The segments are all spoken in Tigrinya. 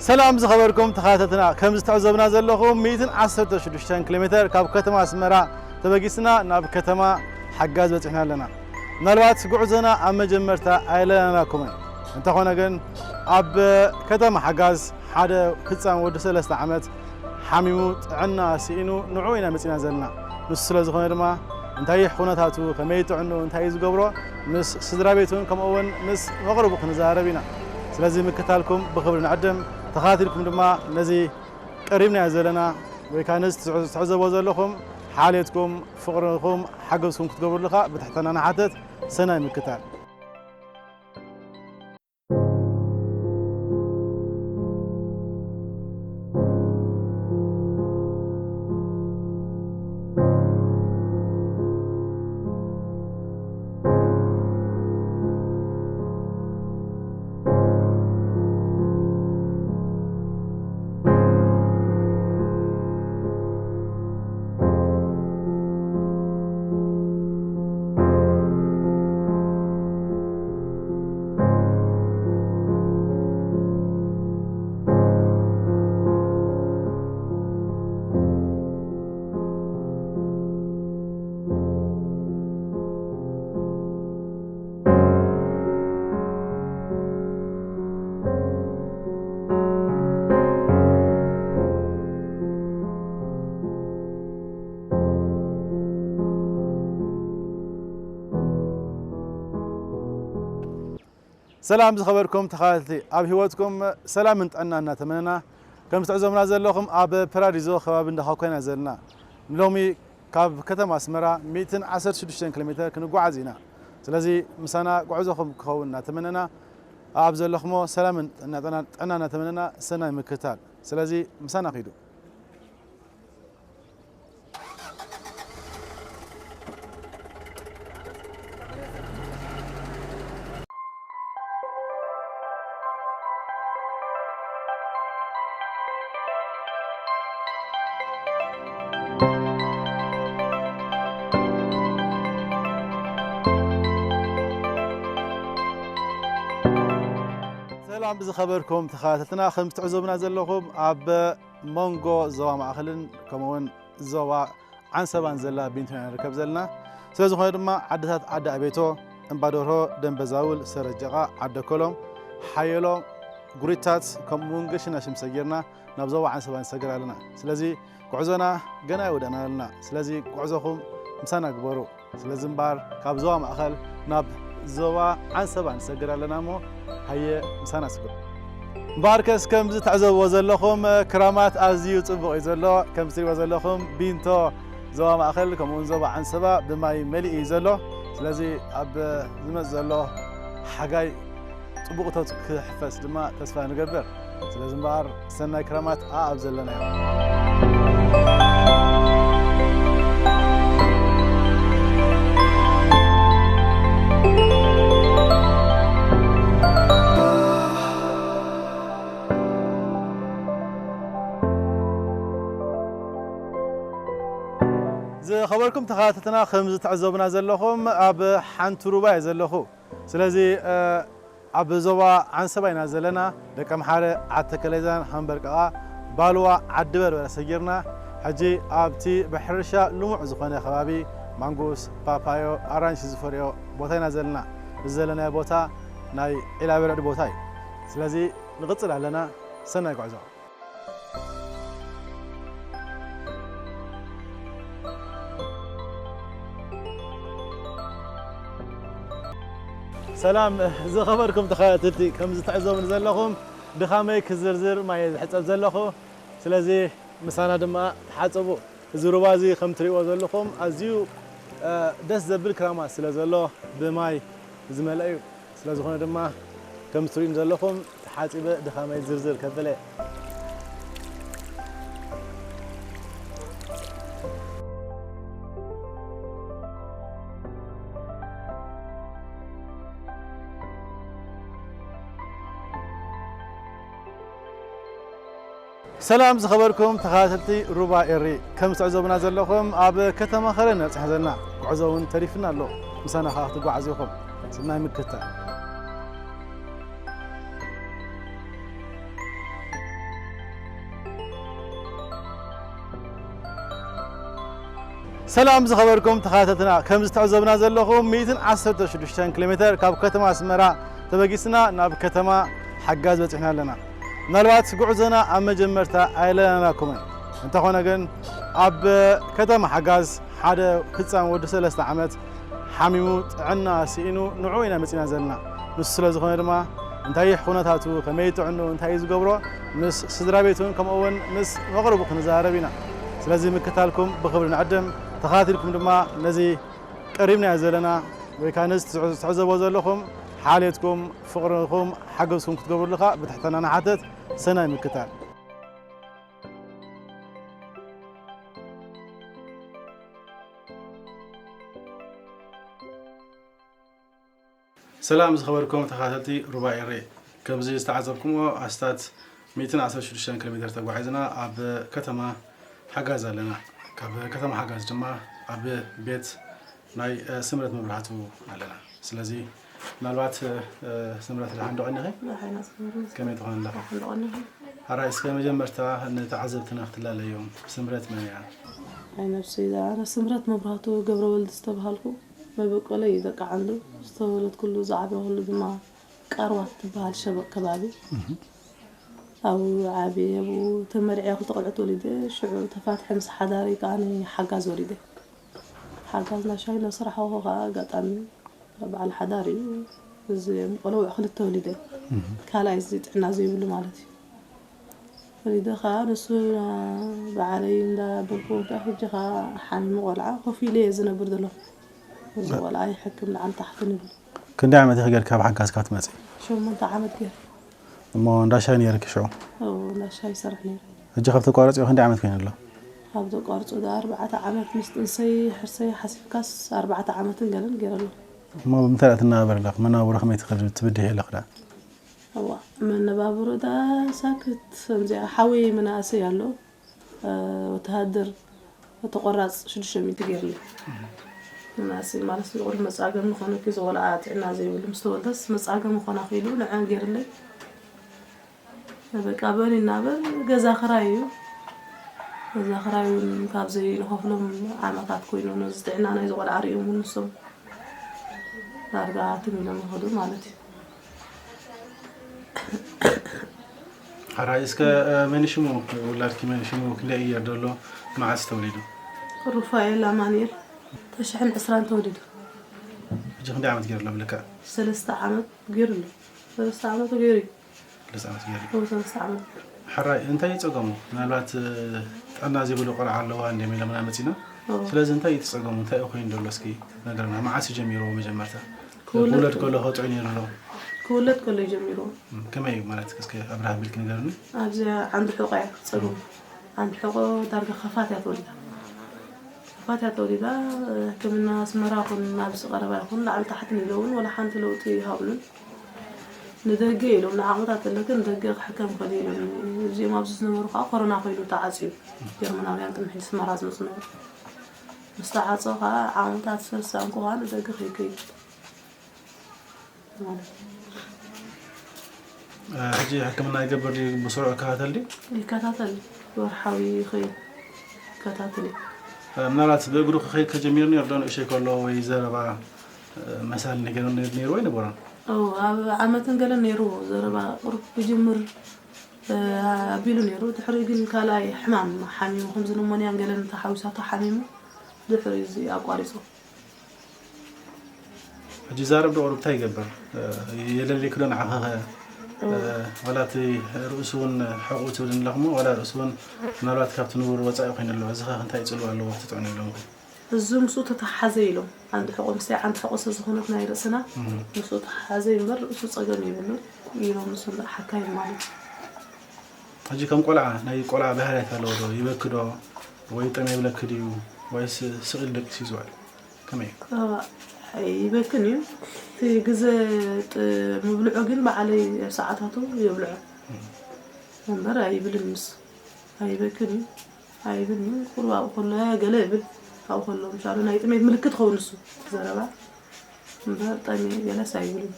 ሰላም ዝኸበርኩም ተኸታተልትና፣ ከም ዝተዕዘብና ዘለኹም ሚእትን ዓሰርተ ሽዱሽተን ኪሎ ሜተር ካብ ከተማ ኣስመራ ተበጊስና ናብ ከተማ ሓጋዝ በጺሕና ኣለና። ምናልባት ጉዕዞና ኣብ መጀመርታ ኣይለናናኩምን። እንተኾነ ግን ኣብ ከተማ ሓጋዝ ሓደ ህጻን ወዲ ሰለስተ ዓመት ሓሚሙ ጥዕና ስኢኑ ንዑ ኢና መጺና ዘለና። ንሱ ስለ ዝኾነ ድማ እንታይ ኩነታቱ፣ ከመይ ጥዕኑ፣ እንታይ እዩ ዝገብሮ፣ ምስ ስድራ ቤቱን ከምኡ እውን ምስ መቕርቡ ክንዛረብ ኢና። ስለዚ ምክታልኩም ብኽብሪ ንዕድም። ተኸታቲልኩም ድማ ነዚ ቀሪብናዮ ዘለና ወይ ከዓ ነዚ ትዕዘ-፣ ትዕዘቦ ዘለኹም ሓልዮትኩም፣ ፍቕርኹም፣ ሓገዝኩም ክትገብሩሉ ከዓ ብትሕትና ንሓትት። ሰናይ ምክታል። ሰላም ዝኸበርኩም ተኸታተልቲ፣ ኣብ ህይወትኩም ሰላምን ጥዕና እናተመነና፣ ከም ትዕዘቡና ዘለኹም ኣብ ፓራዲዞ ከባቢ እንዳ ኻኳ ኢና ዘለና። ሎሚ ካብ ከተማ ኣስመራ ሚእትን ዓሰርተ ሽዱሽተን ኪሎ ሜተር ክንጓዓዝ ኢና። ስለዚ ምሳና ጉዕዞኹም ክኸውን እናተመነና፣ ኣብ ዘለኹሞ ሰላምን ጥዕና፣ ጥዕና፣ ጥዕና እናተመነና ሰናይ ምክትታል። ስለዚ ምሳና ኺዱ። ሰላም ዝኸበርኩም ተኸታተልትና፣ ከም ትዕዘቡና ዘለኹም ኣብ መንጎ ዞባ ማእኸልን ከምኡውን ዞባ ዓንሰባን ዘላ ቢንቶ ኢና ንርከብ ዘለና። ስለ ዝኾነ ድማ ዓድታት ዓዲ ኣቤቶ፣ እምባደርሆ፣ ደንበዛውል፣ ሰረጀቓ፣ ዓደኮሎም፣ ሓየሎ፣ ጉሪታት ከምኡ እውን ገሽናሽም ሰጊርና ናብ ዞባ ዓንሰባ ንሰግር ኣለና። ስለዚ ጉዕዞና ገና ኣይወዳእናን ኣለና። ስለዚ ጉዕዞኹም ምሳና ግበሩ። ስለዚ እምበኣር ካብ ዞባ ማእኸል ናብ ዞባ ዓንሰባ ንሰግር ኣለና እሞ ሃየ ምሳና ስግሩ። እምበኣርከስ ከምዚ ትዕዘብዎ ዘለኹም ክራማት ኣዝዩ ጽቡቕ እዩ ዘሎ። ከምዚ ትሪእዎ ዘለኹም ቢንቶ ዞባ ማእኸል ከምኡውን ዞባ ዓንሰባ ብማይ መሊኡ እዩ ዘሎ። ስለዚ ኣብ ዝመጽእ ዘሎ ሓጋይ ጽቡቕ እቶት ክሕፈስ ድማ ተስፋ ንገብር። ስለዚ እምበኣር ሰናይ ክራማት ኣኣብ ዘለናዮ። ዝኸበርኩም ተኸታተልትና፣ ከም ዝትዕዘቡና ዘለኹም ኣብ ሓንቲ ሩባ እየ ዘለኹ። ስለዚ፣ እ፣ ኣብ ዞባ ዓንሰባ ኢና ዘለና። ደቀምሓረ፣ ዓዲ ተከሌዛን፣ ሃምበርቀቓ፣ ባልዋ፣ ዓዲ በርበረ ሰጊርና፣ ሕጂ ኣብቲ ብሕርሻ ልሙዕ ዝኾነ ከባቢ ማንጉስ፣ ፓፓዮ፣ ኣራንሺ ዝፈርዮ ቦታ ኢና ዘለና። እዚ ዘለናዮ ቦታ ናይ ዒላበረድ ቦታ እዩ። ስለዚ ንቕጽል ኣለና። ሰናይ ጉዕዞ። ሰላም ዝኸበርኩም ተኸታተልቲ፣ ከም ዝትዕዘቡኒ ዘለኹም ድኻመይ ክዝርዝር ማየ ዝሕጸብ ዘለኹ። ስለዚ ምሳና ድማ ተሓጸቡ። እዚ ሩባ እዚ ከም ትሪእዎ ዘለኹም ኣዝዩ፣ እ፣ ደስ ዘብል ክራማት ስለ ዘሎ ብማይ ዝመልአ እዩ። ስለ ዝኾነ ድማ ከም ትሪእዎም ዘለኹም ተሓጺበ ድኻመይ ዝርዝር ከብለ። ሰላም ዝኸበርኩም ተኸታተልቲ ሩባ ኤሪ፣ ከም ትዕዘቡና ዘለኹም ኣብ ከተማ ከረን ኢና በጺሕና ዘለና። ጉዕዞ እውን ተሪፍና ኣሎ። ምሳና ከኣ ክትጓዓዙ ኢኹም። ስናይ ምክትታል። ሰላም ዝኸበርኩም ተኸታተልትና፣ ከም ዝተዕዘብና ዘለኹም ሚእትን ዓሰርተ ሽዱሽተን ኪሎ ሜተር ካብ ከተማ ኣስመራ ተበጊስና ናብ ከተማ ሓጋዝ በጺሕና ኣለና። ምናልባት ጉዕዞና ኣብ መጀመርታ ኣይለናናኩምን፣ እንተኾነ ግን ኣብ ከተማ ሓጋዝ ሓደ ህጻን ወዲ ሰለስተ ዓመት ሓሚሙ ጥዕና ስኢኑ ንዑ ኢና መጺና ዘለና። ንሱ ስለ ዝኾነ ድማ እንታይ ኩነታቱ፣ ከመይ ጥዕኑ፣ እንታይ እዩ ዝገብሮ፣ ምስ ስድራ ቤቱን ከምኡ እውን ምስ መቕርቡ ክንዛረብ ኢና። ስለዚ ምክታልኩም ብኽብሪ ንዕድም። ተኸታቲልኩም ድማ ነዚ ቀሪብናዮ ዘለና ወይ ከዓ ነዚ ትዕዘ-፣ ትዕዘቦ ዘለኹም ሓልዮትኩም፣ ፍቕርኹም፣ ሓገዝኩም ክትገብሩሉ ከዓ ብትሕትና ንሓተት። ሰናይ ምክታል። ሰላም ዝኸበርኩም ተኸታተልቲ ሩባ ኤሪ፣ ከምዚ ዝተዓዘብኩምዎ ኣስታት ሚእትን ዓሰርተ ሽዱሽተን ኪሎ ሜተር ተጓዒዝና ኣብ ከተማ ሓጋዝ ኣለና። ካብ ከተማ ሓጋዝ ድማ ኣብ ቤት ናይ፣ እ፣ ስምረት መብራህቱ ኣለና። ስለዚ ምናልባት፣ እ፣ እ፣ ስምረት ደሓን ዶ ቀኒኺ? ደሓን ኣስመራ። ከመይ ትኾን ኣለኻ? ደሓን ዶ ቀኒኺ? ሓራይ እስከ መጀመርታ ንተዓዘብትና ክትላለዮም፣ ስምረት መን እያ? ኣይ ነብሰይ፣ ኣነ ስምረት መብራህቱ ገብረወልድ ዝተባሃልኩ፣ መበቆለይ እዩ ደቂ ዓንዱ። ዝተወለድኩሉ ዝዓበኹሉ ድማ ቃርዋት ትበሃል ሸበቕ ከባቢ። ኣብኡ ዓብየ፣ ኣብኡ ተመርዕየ፣ ክልተ ቆልዑት ወሊደ። ሽዑ ተፋትሐ ምስ ሓዳረይ ከኣ ሓጋዝ ወሊደ። ሓጋዝ ናሻይ እናሰራሕኹ ከኣ ኣጋጣሚ በዓል ሓዳር እዩ። እዚ ቆልዑ ክልተ ወሊደ። ካልኣይ እዚ ጥዕና ዘይብሉ ማለት እዩ። ወሊደ ከኣ ንሱ በዓለይ እንዳበልኩ ከኣ ሕጂ ከኣ ሓሚሙ ቆልዓ ኮፍ ኢለ እየ ዝነብር ዘለኹ። እዚ ቆልዓ ይሕክም ንዓል ታሕቲ ንብል። ክንደይ ዓመት ኢኺ ጌርኪ ካብ ሓጋዝ ካብ ትመጺ? ሸሞንተ ዓመት ጌረ። እሞ እንዳሻይ ኔርኪ ሽዑ? እዎ፣ እንዳሻይ ይሰርሕ ኔረ። ሕጂ ካብ ተቋረጽዮ ክንደይ ዓመት ኮይኑ ኣሎ? ካብ ዘቋርጾ ዳ ኣርባዕተ ዓመት ምስ ጥንሰይ ሕርሰይ ሓሲብካስ ኣርባዕተ ዓመትን ገለን ጌረ ኣለኹ። እሞ ብምንታይ ደኣ ትነባበሪ ኣለኺ? መነባብሮ ከመይ ትኸዲ ትብድሂ ኣለኺ ደኣ? እዋ፣ መነባብሮ ዳ ሳክት ከምዚኣ ሓወይ መናእሰይ ኣሎ፣ እ፣ ወተሃደር ተቆራጽ ሽዱሽተ ሚእቲ ገይርሉ። መናእሰይ ማለት ንቑሩብ መጻገሚ ንኾነኪ ዝቆልዓ ጥዕና ዘይብሉ ምስ ተወልደስ መጻገሚ ኾና ክኢሉ ንዐ ገይርለይ። በቃ በኒ እናበል ገዛ ክራይ እዩ። ገዛ ክራይ እውን ካብ ዘይንኸፍሎም ዓመታት ኮይኑ ነዚ ጥዕና ናይዚ ቆልዓ ሪኦም እውን ንሶም ዳርጋ ትም ኢሎም ይኸዱ ማለት እዩ። ሕራይ እስከ፣ እ፣ መን ሽሙ ውላድኪ? መን ሽሙ? ክንደይ እየር ደሎ? መዓስ ተወሊዱ? ሩፋኤል ኣማኑኤል ተሽሕን ዕስራን ተወሊዱ። ሕጂ ክንደይ ዓመት ገይሩ ኣሎ ብልክዕ? ሰለስተ ዓመት ገይሩ ኣሎ። ሰለስተ ዓመት ገይሩ እዩ። ሰለስተ ዓመት ገይሩ። እዎ፣ ሰለስተ ዓመት። ሕራይ እንታይ እዩ ጸገሙ? ምናልባት፣ እ፣ ጥዕና ዘይብሉ ቆልዓ ኣለዋ እንድዮም ኢሎምና መጺና። እዎ። ስለዚ እንታይ እዩ እቲ ጸገሙ? እንታይ እዩ ኮይኑ ዘሎ? እስኪ ነግረና። መዓስ እዩ ጀሚርዎ መጀመርታ? ክውለድ ክውለድ ከሎ ከሎ። ከጥዑ ነይሩ ኣሎ። ክውለድ ከሎ እዩ ጀሚርዎ። እም፣ ከመይ እዩ ማለት? እስከ ኣብርህ ኣቢልኪ ንገርኒ። ኣብዚኣ ዓንዲ ሕቖ እያ ጸገሙ። ዓንዲ ሕቖ ዳርጋ ከፋት እያ ተወሊዳ። ከፋት እያ ተወሊዳ። ሕክምና ኣስመራ ይኹን ኣብዚ ቀረባ ይኹን ላዕሊ ታሕቲ ንኢለ እውን ወላ ሓንቲ ለውጢ ይሃብሉን። ንደገ ኢሎም ንዓቕምታት ዘለክን ንደገ ክሕከም ከደ ኢሎም። እዚኦም ኣብዚ ዝነበሩ ከዓ ኮሮና ኮይኑ ተዓፅዩ። ጀርመናውያን ቅድሚ ሕጂ ኣስመራ ዝመፁ ነበሩ። ምስ ተዓፀ ከዓ ዓቕምታት ዝሰንኩ ከዓ ንደገ ከይከይድ ማለት እዩ። እ፣ ሕጂ ሕክምና ይገብር ድዩ? ብስሩዕ ይከታተል ድዩ? ይከታተል። ወርሓዊ ይኸይድ ይከታተል እዩ። እ፣ ምናልባት ብእግሩ ክኸይድ ከጀሚሩ ነይሩ ዶ ንእሽተይ ከሎ ወይ ዘረባ፣ እ፣ መሳሊ ነገር ነይርዎ ኣይነበሮን? ኦ፣ ኣብ ዓመትን ገለን ነይርዎ ዘረባ ቁሩብ ክጅምር፣ እ፣ ኣቢሉ ነይሩ። ድሕሪ ግን ካልኣይ ሕማም ሓሚሙ፣ ከምዚ ኒሞንያን ገለን ተሓዊሳቶ ሓሚሙ፣ ድሕሪ እዚ ኣቋሪጹ። ሕጂ ዛረብ ዶ ቁሩብ እንታይ ይገብር? እ፣ የለልየኪ ዶ ንዓኺ ኸ? እ፣ ዋላ እቲ ርእሱ እውን ሕቑ ትብልን ኣለኹሞ፣ ዋላ ርእሱ እውን ምናልባት ካብቲ ንቡር ወጻኢ ኮይኑ ኣሎ። እዚ ኸ እንታይ ጽልዋ ኣለዎ ክትጥዕኑ ኢሎም? እዚ ምስኡ ተተሓሓዘ ኢሎም። ዓንዲ ሕቖ፣ ምስቲ ዓንዲ ሕቖ ስለ ዝኾነት ናይ ርእስና፣ እም። ምስኡ ተተሓሓዘ እምበር ርእሱ ጸገም የብሉን ኢሎም፣ ንሱ እምበር ሓካይም ማለት እዩ። ሕጂ ከም ቆልዓ፣ ናይ ቆልዓ ባህርያት ኣለዎ ዶ? ይበኪ ዶ? ወይ ጠም የብለኪ ድዩ? ወይስ ስቕ ኢሉ ደቂሱ እዩ ዝውዕል? ከመይ እዩ? እ፣ ኣይበክን እዩ። እቲ ግዘ ጥ-፣ ምብልዑ ግን ባዕለይ ኣብ ሰዓታቱ የብልዖ። እም። እምበር ኣይብልን ንሱ። ኣይበክን እዩ። ኣይብልን እዩ። ቁሩብ ኣብኡ ከሎ ገለ ይብል። ኣብኡ ከሎ ምሻሉ ናይ ጥሜት ምልክት ኸውን ንሱ። ዘረባ እምበር ጠምየ ገለስ ኣይብልን።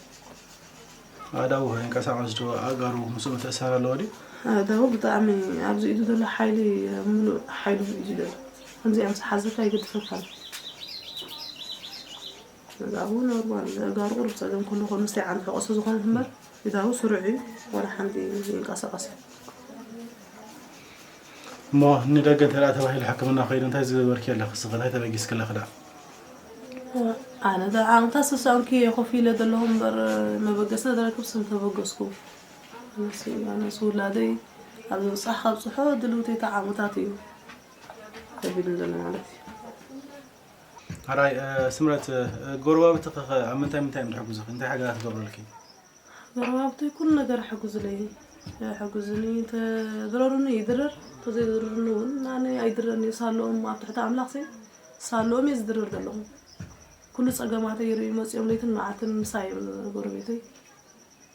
ኣእዳዉ ከይንቀሳቐስ ዶ ኣእጋሩ ምስኡ ምትእስሳር ኣለዎ ድዩ? ኣእዳዉ ብጣዕሚ ኣብዚ ኢዱ ዘሎ ሓይሊ፣ ምሉእ ሓይሉ ኢዱ ዘሎ። ከምዚኣ ምስ ሓዘካ ይግድፈካ ኣሎ። ነጋቡ ኖርማል ነጋሩ ቁሩብ ጸገም ኩሉ ኮኑ ምስቲ ዓንዲ ሕቆ ስለ ዝኾነ እምበር ፊዳዊ ስሩዕ እዩ። ዋላ ሓንቲ ይንቀሳቐስ እዩ። እሞ ንደገ እንተ ተባሂሉ ሕክምና ከይዱ እንታይ ዝገበርኪ ኣለኺ? ስኺ እንታይ ተበጊስኪ ኣለኺ ደኣ? ኣነ ደኣ ዓቕምታት ሰሳንኪ ኮፍ ኢለ ዘለኹ እምበር መበገሲ ተረክብ ስም ተበገስኩ። ኣነስ ውላደይ ኣብ ዝብጻሕ ከብጽሖ ድልውቲ ተዓሙታት እዩ ከቢድ ዘሎ ማለት እዩ። ኣራይ ስምረት፣ ጎረባብትኺ ኣብ ምንታይ ምንታይ እዮም ዝሕግዙኺ? እንታይ ሓገዛት ይገብሩልኪ? ጎረባብተይ ኩሉ ነገር ይሕግዙለይ፣ ይሕግዙኒ። ተድረሩኒ ይድረር፣ ተዘይድረሩኒ እውን ኣነ ኣይድረርኒ። ሳለኦም ኣብ ትሕቲ ኣምላኽ ሲ ሳለኦም እየ ዝድረር ዘለኹ። ኩሉ ጸገማተይ ይርእዩ መጺኦም ለይትን መዓልትን ምሳይ እዮም ጎረቤተይ።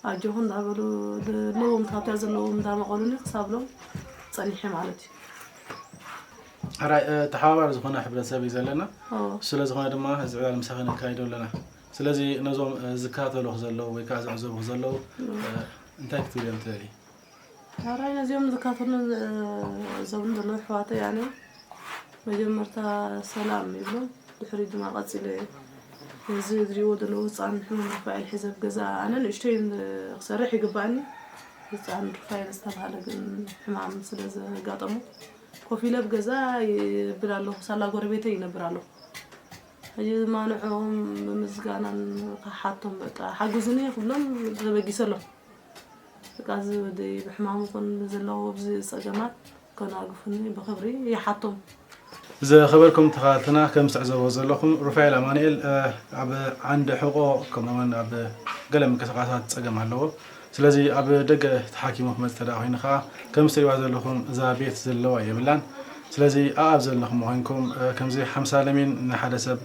ኣጆኹ እንዳበሉ ለዎም ካብታ ዘለዎም እንዳመቐሉኒ ክሳብ ሎም ጸኒሐ ማለት እዩ። ሕራይ ተሓባባሪ ዝኾነ ሕብረተሰብ እዩ ዘለና። ኦ፣ ስለ ዝኾነ ድማ እዚ ዕላል ምሳኺ ነካይዶ ኣለና። ስለዚ ነዞም ዝከታተሉኺ ዘለዉ ወይ ከዓ ዝዕዘቡኺ ዘለዉ እንታይ ክትብልዮም ትደልዪ? ሕራይ ነዚኦም ዝከታተሉን ዝዕዘቡን ዘለዉ ኣሕዋተይ ኣነ መጀመርታ ሰላም ይብሎም፣ ድሕሪኡ ድማ ቀጺለ እዚ ዝሪእዎ ዘለዉ ህፃን ሕሙም ሩፋኤል ሒዘ ኣብ ገዛ ኣነ ንእሽተይ ክሰርሕ ይግባእኒ። ህፃን ሩፋኤል ዝተባሃለ ግን ሕማም ስለ ዘጋጠሞ ኮፍ ኢለ ኣብ ገዛ ይብል ኣለኹ። ሳላ ጎረቤተይ ይነብር ኣለኹ። ሕጂ ድማ ንዕኦም ብምስጋናን ክሓቶም በቃ ሓግዙኒ ክብሎም ተበጊሰ ኣለኹ። በቃ እዚ ወደይ ብሕማሙ ኮን ዘለዉ ኣብዚ ጸገማት ከናግፉኒ ብኽብሪ ይሓቶም። ዝኸበርኩም ተኸታተልና ከም ትዕዘብዎ ዘለኹም ሩፋኤል ኣማኑኤል ኣብ ዓንዲ ሕቆ ከምኡውን ኣብ ገለ ምንቅስቃሳት ጸገም ኣለዎ። ስለዚ ኣብ ደገ ተሓኪሙ ክመጽእ ተደኣ ኮይኑ ከዓ ከም ትሪእዋ ዘለኹም እዛ ቤት ዘለዋ የብላን። ስለዚ ኣኣብ ዘለኹም ኮይንኩም ከምዚ ሓምሳ ለሚን ንሓደ ሰብ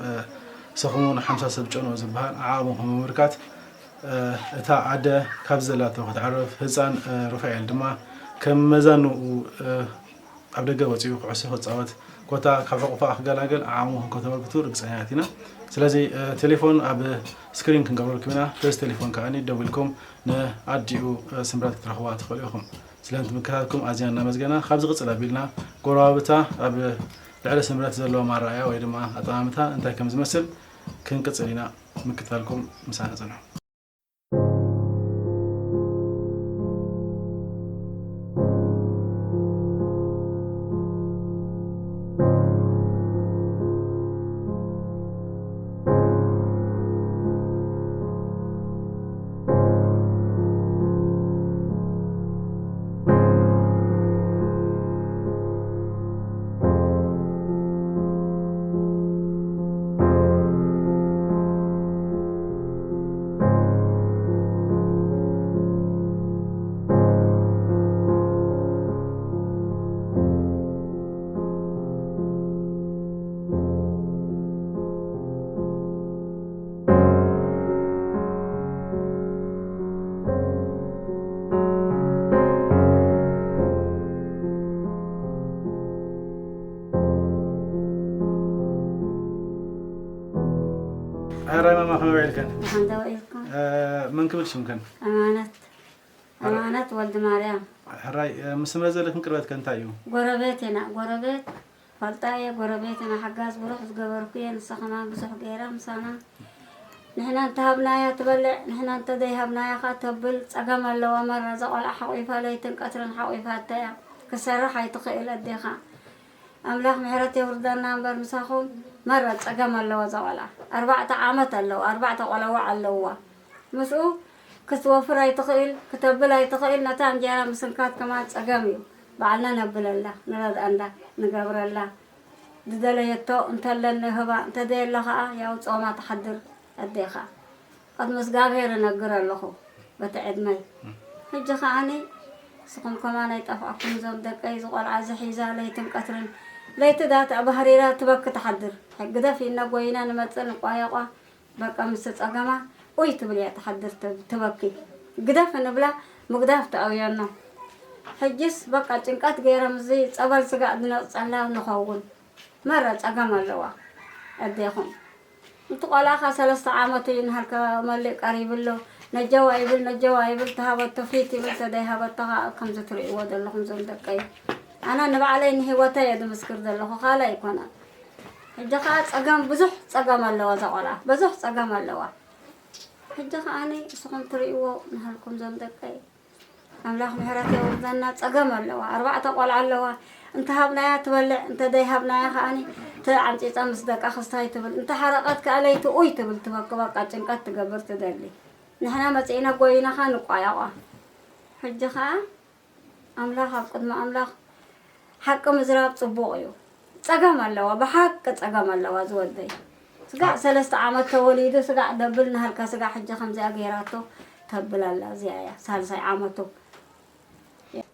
ሰኽሙን ሓምሳ ሰብ ጨንኡ ዝበሃል ዓቕምኹም ብምምልካት እታ ኣደ ካብ ዘላቶ ክትዕርፍ ህፃን ሩፋኤል ድማ ከም መዛንኡ ኣብ ደገ ወፂኡ ኩዕሶ ክፃወት ኮታ ካብ ሕቑፋ ክገላገል ዓቕምኹም ከተበርክቱ ርግፀኛት ኢና። ስለዚ ቴሌፎን ኣብ ስክሪን ክንገብረልኩም ኢና። በዚ ቴሌፎን ከዓ ደዊልኩም ንኣዲኡ ስምረት ክትረኽብዋ ትኽእሉ ኢኹም። ስለ ምክትታልኩም ኣዝና እናመስገና፣ ካብዚ ቅፅል ኣቢልና ጎረባብታ ኣብ ልዕሊ ስምረት ዘለዎም ኣረኣእያ ወይ ድማ ኣጠማምታ እንታይ ከም ዝመስል ክንቅፅል ኢና። ምክትታልኩም ምሳና ፅንሑ። ሕራይ ማማ ከመይ ውዒልክን? ደሓን ዶ ውዒልኩም? መን ክብል ሽምክን? ኣማነት ኣማነት ወልዲ ማርያም። ሕራይ ምስ ስምረት ዘለክን ቅርበት ከ እንታይ እዩ? ጎረቤት ኢና፣ ጎረቤት ፈልጣ እየ፣ ጎረቤት ኢና። ሓጋዝ ብሩሕ ዝገበርኩ እየ፣ ንሳ ከማን ብዙሕ ገይራ ምሳና። ንሕና እንተሃብናያ ትበልዕ፣ ንሕና እንተዘይሃብናያ ኸዓ ተብል። ጸገም ኣለዋ መራ፣ እዛ ቆልዓ ሓቑፋ ለይትን ቀትርን ሓቑፋታ እያ። ክሰርሕ ኣይትኽእል ኣዴኻ። ኣምላኽ ምሕረት የውርደና እምበር ምሳኹም። መራ ጸገም ኣለዋ እዛ ቆልዓ። ኣርባዕተ ዓመት ኣለዋ፣ ኣርባዕተ ቆለዋዕ ኣለውዋ። ምስኡ ክትወፍር ኣይትኽእል፣ ክተብል ኣይትኽእል፣ ነታ እንጀራ ምስንካት ከማን ጸገም እዩ። ባዕልና ነብለላ፣ ንረድኣንዳ፣ ንገብረላ። ዝደለየቶ እንተለን ንህባ፣ እንተዘየሎ ኸኣ ያው ጾማ ትሓድር ኣዴኻ። ቅድሚ እግዚኣብሔር እነግር ኣለኹ በቲ ዕድመይ። ሕጂ ከኣኒ ንስኹም ከማን ኣይጠፍኣኩም እዞም ደቀይ፣ እዚ ቆልዓ እዚ ሒዛ ለይትን ቀትርን፣ ለይቲ ዳኣ ተባህሪራ ትበኪ ትሓድር። ግደፍ ኢልና ጎይና ንመጽእ ንቋየቋ፣ በቃ ምስ ጸገማ ኡይ ትብል እያ ትሓድር ትብ-፣ ትበኪ። ግደፍ እንብላ ምግዳፍ ትኣውየና። ሕጂስ በቃ ጭንቀት ገይሮም እዚ ጸበል ስጋእ ዝነቕጸላ ንኸውን። መረ ጸገም ኣለዋ ኣዴኹም። እቲ ቆልኣኻ ሰለስተ ዓመቱ እዩ ንሃልከ መሊእ ቀሪቡ ኣሎ። ነጀዋ ይብል፣ ነጀዋ ይብል፣ ተሃበቶ ፊት ይብል፣ ተደይሃበቶ ኸኣ ከምዚ ትርእይዎ ዘለኹም ዞም ደቀይ። ኣነ ንባዕለይ ንህይወተይ እየ ዝምስክር ዘለኹ፣ ካልእ ኣይኮነን። ሕጂ ኸዓ ጸገም፣ ብዙሕ ጸገም ኣለዋ እዛ ቆልዓ፣ ብዙሕ ጸገም ኣለዋ። ሕጂ ኸዓ ንስኹም ትርእይዎ ንሃልኩም ዞም ደቀይ፣ ኣምላኽ ምሕረት የውርደና። ጸገም ኣለዋ፣ ኣርባዕተ ቆልዓ ኣለዋ። እንተ ሃብናያ ትበልዕ፣ እንተ ደይሃብናያ ኸዓ እቲ ዓምጺጻ ምስ ደቃ ክስታይ ትብል፣ እንተ ሓረቐት ከኣ ለይቲ ኡይ ትብል፣ ትበኪ፣ በቃ ጭንቀት ትገብር ትደሊ። ንሕና መጺእና ጎይና ኸኣ ንቋየቋ። ሕጂ ኸኣ ኣምላኽ፣ ኣብ ቅድሚ ኣምላኽ ሓቂ ምዝራብ ጽቡቕ እዩ። ጸገም ኣለዋ፣ ብሓቂ ጸገም ኣለዋ ዝወደይ። ስጋዕ ሰለስተ ዓመት ተወሊዱ፣ ስጋዕ ደብል ንሃልካ፣ ስጋዕ ሕጂ ከምዚኣ ገይራቶ ተብል ኣላ። እዚኣ እያ ሳልሳይ ዓመቱ።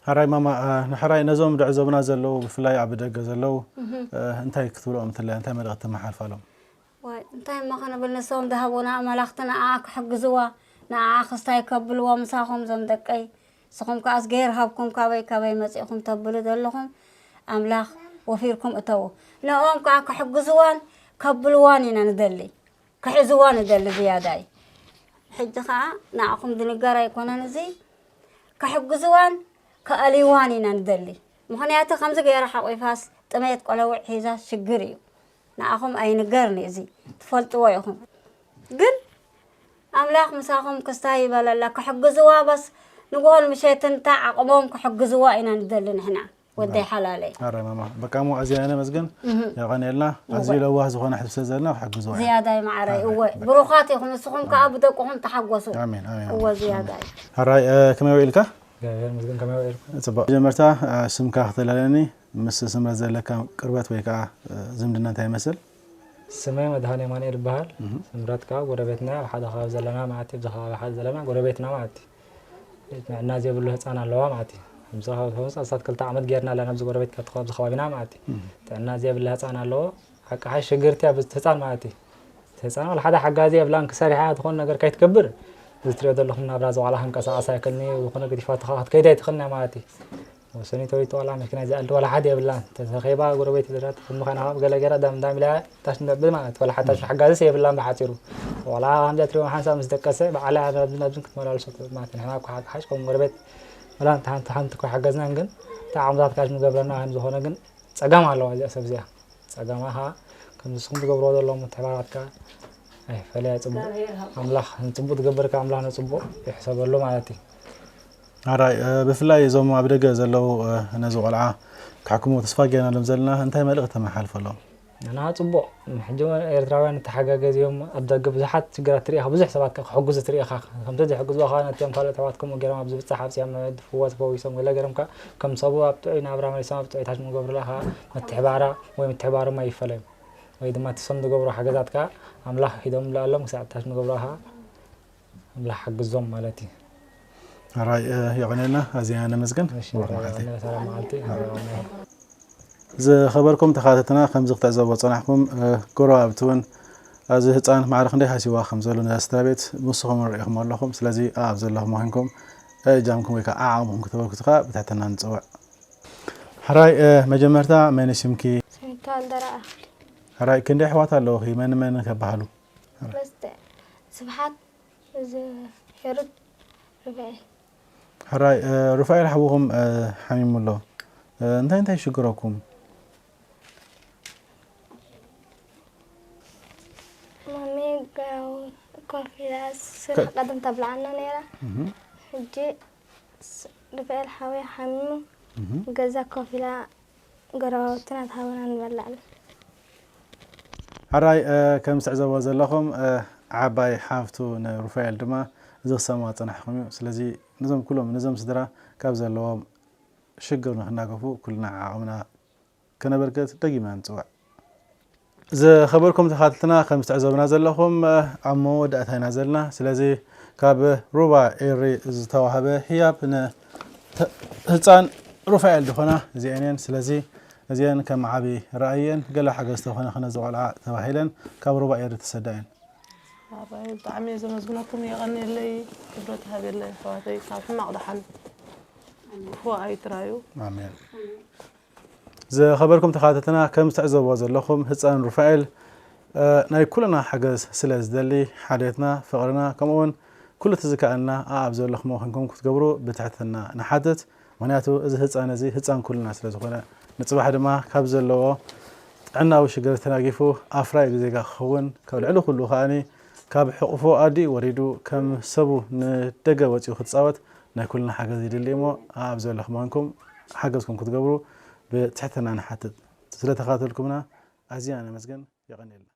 ሕራይ ማማ፣ እ፣ ንሕራይ ነዞም ዝዕዘቡና ዘለዉ፣ ብፍላይ ኣብ ደገ ዘለዉ፣ እ፣ እንታይ ክትብልኦም ትለያ? እንታይ መልእኽቲ ተመሓልፋሎም? ዋይ፣ እንታይ እሞ ክንብል፣ ንሶም ዝሃቡና መላኽቲ ንዓኣ ክሕግዝዋ፣ ንዓኣ ክስታይ ከብልዎ ምሳኹም ዞም ደቀይ። ንስኹም ከኣ እዝግሄር ሃብኩም፣ ካበይ ካበይ መጺእኹም ተብሉ ዘለኹም፣ ኣምላኽ ወፊርኩም እተዉ። ንኦም ከኣ ክሕግዝዋን ከብልዋን ኢና ንደሊ፣ ክሕዝዋ ንደሊ ዝያዳይ። ሕጂ ከኣ ንዓኹም ዝንገር ኣይኮነን እዚ፣ ክሕግዝዋን ከኣልይዋን ኢና ንደሊ። ምኽንያቱ ከምዚ ገይራ ሓቂፋስ ጥሜት ቆለውዕ ሒዛ ሽግር እዩ። ንኣኹም ኣይንገርን እዩ፣ እዚ ትፈልጥዎ ኢኹም። ግን ኣምላኽ ምሳኹም ክስታይ ይበለላ፣ ክሕግዝዋ በስ ንግሆን ምሸትን እንታ ዓቕሞም ክሕግዝዋ ኢና ንደሊ ንሕና። ወደይ ሓላለይ። ኣረ ማማ፣ በቃ እሞ ኣዝያ ነመስግን። እህ። የቐንየልና። እወ። ኣዝዩ ለዋህ ዝኾነ ሕዝቢ ስለ ዘለና ክሕግዝዋ ኢና። ዝያዳይ ማዕረይ፣ ኣረ፣ እወ። በቃ። ብሩኻት ኢኹም፣ ንስኹም ከኣ ብደቅኹም ተሓጎሱ። ኣሜን፣ ኣሜን፣ እወ፣ ኣሜን። ዝያዳይ። ሕራይ፣ እ፣ ከመይ ውዒልካ? እግዚኣብሔር ይመስገን፣ ከመይ ውዒልኩም? ጽቡቕ። መጀመርታ፣ እ፣ ስምካ ክተላለኒ፣ ምስ ስምረት ዘለካ ቅርበት ወይ ከኣ፣ እ፣ ዝምድና እንታይ ይመስል? ስመይ መድሃኔ ኣማኑኤል ይበሃል። እህ። ስምረት ከኣ ጎረቤትና፣ ኣብ ሓደ ከባቢ ዘለና ማለት እዩ፣ ኣብዚ ከባቢ ሓደ ዘለና ጎረቤትና ማለት እዩ። ጥዕና ዘይብሉ ህጻን ኣለዋ ማለት እዩ። ኣብዚ ከባቢ ኸምስ ኣስታት ክልተ ዓመት ጌርና ኣለና፣ ኣብዚ ጎረቤት፣ ካብቲ፣ ኣብዚ ከባቢና ማለት እዩ። እህ። ጥዕና ዘይብላ ህጻን ኣለዎ። ሓቂ ሓሽ ሽግርቲ እያ፣ ብቲ ህጻን ማለት እዩ። እቲ ህጻን ዋላ ሓደ ሓጋዚ የብላን፣ ክሰሪሓ ዝኾነ ነገር ከይትገብር፣ እዚ ትሪኦ ዘለኹም ናብራ፣ እዚ ዋላ ክንቀሳቐስ ኣይክእልን እዩ፣ ዝኾነ ገዲፋቶ ኸዓ ክትከይድ ኣይትኽእልን እያ ማለት እዩ። ወሰኒት ወይ ዋላ መኪና ይዘኣልድ ዋላ ሓደ የብላን። ተዘኸይባ ጎረቤት ይዘራት፣ ከም ምዃና ካብ ገለ ገለ ዳም ዳም ኢላ ታሽ ንነብር ማለት፣ ዋላ ሓታሽ ሓጋዝስ የብላን ብሓጺሩ። ዋላ ከምዚኣ ትሪኦ ሓንሳብ ምስ ደቀሰ፣ ባዕላ ናብዚ ናብዝን ክትመላልሶ ማለት፣ ንሕና እኮ ሓቂ ሓሽ ከም ጎረቤት፣ ዋላ እንተ ሓንቲ ሓንቲ እኮ ሓገዝናን፣ ግን እቲ ዓቕምታት ካሽ ንገብረና ከም ዝኾነ ግን ጸገም ኣለዋ እዚኣ ሰብ እዚኣ። ጸገማ ኸኣ ከምዚ ንስኹም ትገብርዎ ዘለኹም ምትሕብባራት ከኣ ኣይፈለያ ጽቡቕ። ኣምላኽ ንጽቡቕ ትገብር ከኣ ኣምላኽ ንጽቡቕ ይሕሰበሉ ማለት እዩ። ኣራይ፣ እ፣ ብፍላይ እዞም ኣብ ደገ ዘለዉ፣ እ፣ ነዚ ቆልዓ ክሕክሙ ተስፋ ጌርናሎም ዘለና እንታይ መልእኽቲ ተመሓልፈሎም? ንሕና ጽቡቕ፣ ሕጂ እውን ኤርትራውያን ንተሓጋገዝ እዮም። ኣብ ደገ ብዙሓት ሽግራት ትርኢ ኢኻ፣ ብዙሕ ሰባት ከኣ ክሕግዙ ትርኢ ኢኻ። ከምቲ ዝሕግዙኻ ነቲኦም ካልኦት ኣሕዋት ከምኡ ገይሮም ኣብ ዝብጻሕ ኣብጺሖም፣ ድፍወት ፈዊሶም፣ ገለ ገይሮም ከኣ ከም ሰቡ ኣብ ጥዑይ ናብራ መሊሶም ኣብ ጥዑይ ታሽ ንገብሩላ ከኣ ምትሕባራ ወይ ምትሕባሮም ኣይፈለዮም። ወይ ድማ እቲ ሰም ዝገብሮ ሓገዛት ከኣ ኣምላኽ ሂዶም ለኣሎም ክሳዕ ታሽ ንገብሮ ከኣ ኣምላኽ ሓግዞም ማለት እዩ። ኣራይ፣ እ፣ የቐንየልና፣ ኣዝያ ነመስግን። እሺ፣ ብሩኽ መዓልቲ። ሰላም መዓልቲ። ዝኸበርኩም ተኻተትና፣ ከምዚ ክትዕዘብዎ ዝጸናሕኩም፣ እ፣ ጎረባብቲ እውን ኣብዚ ህጻን ማዕረ ክንደይ ሃሲዋ ከም ዘሎ ነዛ ስድራ ቤት ንስኹም ርኢኹም ኣለኹም። ስለዚ ኣብ ዘለኹም ኮይንኩም እጃምኩም ወይ ከዓ ዓቕምኩም ክተበርክቱ ከዓ ብትሕትና ንጽውዕ። ሕራይ፣ እ፣ መጀመርታ መን ስምኪ? ስሚቶ ኣልደራ ኣኽሊ። ሕራይ፣ ክንደይ ኣሕዋት ኣለውኺ? መን መን ከበሃሉ? ሰለስተ። ስብሓት፣ እዚ ሄሩት፣ ሩፋኤል። ሕራይ፣ እ፣ ሩፋኤል ሓውኹም፣ እ፣ ሓሚሙ ኣሎ። እ፣ እንታይ እንታይ ይሽግረኩም? ማሚ ጋው ኮፍ ኢላ ስራሕ ከ- ቀደም ተብልዓና ነይራ። እህ። ሕጂ ስ-፣ ሩፋኤል ሓወይ ሓሚሙ እህ። ገዛ ኮፍ ኢላ ጎረባብትና ትሃበና ንበልዕ። ሕራይ፣ እ፣ ከም ትዕዘብዎ ዘለኹም፣ እ፣ ዓባይ ሓፍቱ ንሩፋኤል ድማ እዚ ክሰምዋ ዝጸናሕኩም እዩ። ስለዚ ነዞም ኩሎም፣ ነዞም ስድራ ካብ ዘለዎም ሽግር ንኽናገፉ ኩልና ዓቕምና ከነበርክት ደጊምና ንጽውዕ። ዝኸበርኩም ተኻተልትና፣ ከም ትዕዘቡና ዘለኹም፣ ኣብ መወዳእታ ኢና ዘለና። ስለዚ ካብ ሩባ ኤሪ ዝተዋህበ ህያብ ን-፣ ተ-፣ ህጻን ሩፋኤል ዝኾና እዚአን እየን። ስለዚ እዚአን ከም ዓቢ ራእየን ገለ ሓገዝ ተኾነ ክነዚ ቆልዓ ተባሂለን ካብ ሩባ ኤሪ ተሰዳ እየን። ኣባይ ብጣዕሚ እየ ዘመስግነኩም፣ የቐንየለይ፣ ክብረት ሃብየለይ ኣሕዋተይ፣ ካብ ሕማቕ ደሓን ክፉእ ኣይጥራዩ። ኣሜን። ዝኸበርኩም ተኻተልትና፣ ከም ትዕዘብዎ ዘለኹም ህፃን ሩፋኤል፣ እ፣ ናይ ኩልና ሓገዝ ስለ ዝደሊ፣ ሓልዮትና፣ ፍቕርና፣ ከምኡ እውን ኩሉ እቲ ዝከኣልና ኣኣብ ዘለኹሞ ኮንኩም ክትገብሩ ብትሕትና ንሓትት። ምክንያቱ እዚ ህፃን እዚ ህፃን ኩልና ስለ ዝኾነ፣ ንፅባሕ ድማ ካብ ዘለዎ ጥዕናዊ ሽግር ተናጊፉ ኣፍራይ ዜጋ ክኸውን፣ ካብ ልዕሊ ኩሉ ከዓኒ ካብ ሕቑፎ ኣዲኡ ወሪዱ ከም ሰቡ ንደገ ወፂኡ ክትፃወት ናይ ኩልና ሓገዝ ይድሊ እሞ፣ ኣብ ዘለኹም ኮንኩም ሓገዝኩም ክትገብሩ ብትሕትና ንሓትት። ስለተኸታተልኩምና ኣዝና ነመስግን። የቐንየልና።